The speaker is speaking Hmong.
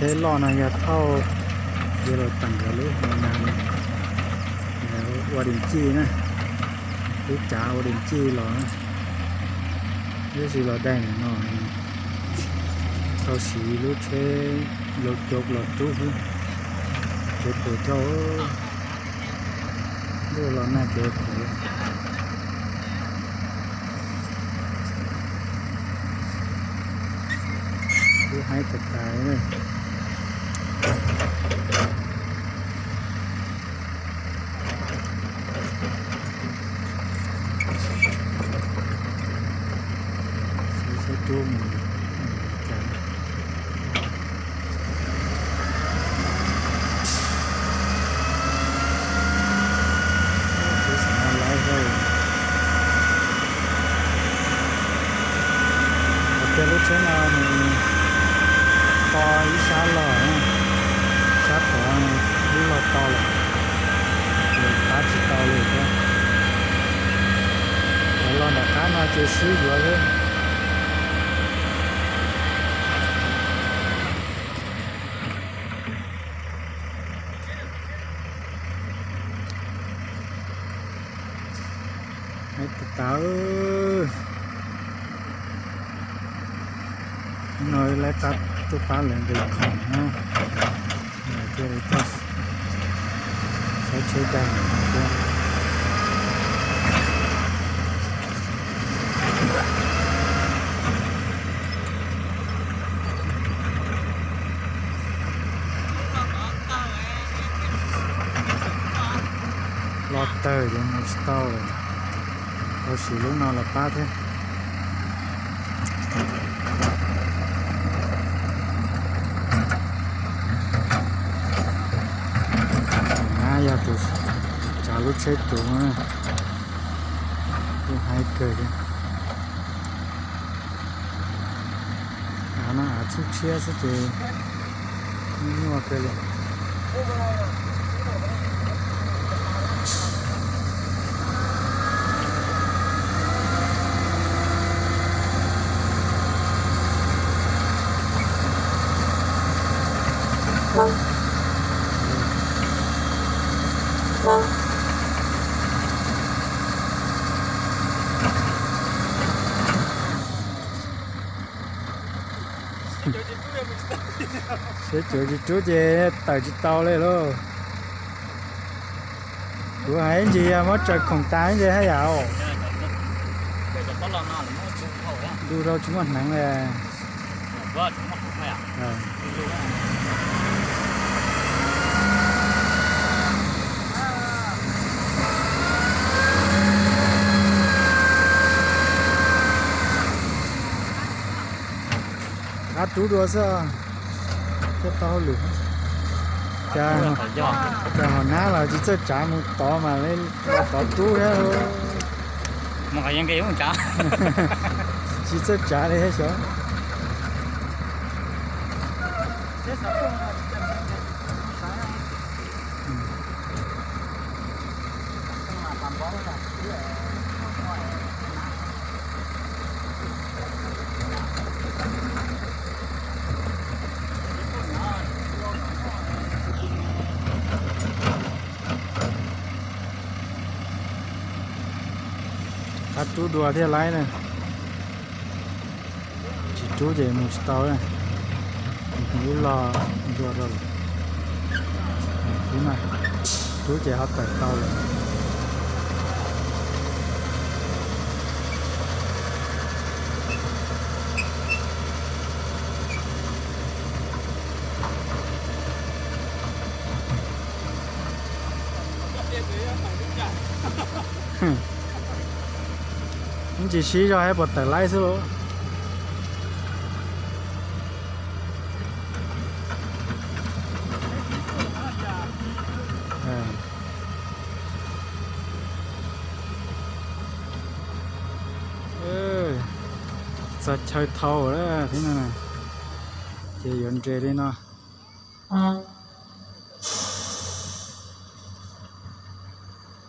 Tsheb loj no yog thauj, yog los tawm nkawd lub hauv nas, ua dees cij na, lub cav ua dees cij los na, tab sis los daig ntawm no, tau siv lub tsheb laus cov los rub xwb, tsheb pem dhau, ntuj los nag ces pem. Lub haib tas tas li na. Xib xib rub mus li cas. Kuv xav no lawv thiab. Hais tias lub tsheb no nws to ib sab log, sab tod ib log to lawm, ces qab tsis tau li thiab. Los nram qab no ces sib yuav xwb. Haib tas tas. No lawv qab tuaj pab lawv nqis khoom na, thiaj li txog saib tsheb daig no thiab. Los tawg ces mus tsis tau lawm, tau siv lub no los pab thiab. Nab yog tus tsav lub tsheb tsuv no, kuj haib kawg thiab. Av no av txhub tshiab xwb ces nyuaj kawg li. Seb cuav tsis rub ces tawm tsis tau li lauj. Kuv hais ib ntsis yog muab tsaws khoom tas ib ntsis haj yam. Du rau tsis muaj hneev li. Qab rub dua xwb, thiaj tau hauj lwm. Cas hom nab los tsis txawj tsav mus tod mas tod rub thiab. Tsis txawj tsav li thiab xyov. Qab rub dua thiaj laib na. Tsis rub ces mus tsis tau. Ib log dua rau lawm. Ib na, rub ces ho tawm tau lawm. Ib ntsis sib zog thiab puas tawm laib xwb lauj. Txog chaw thau lawm thiab no, ces yuav nres li no.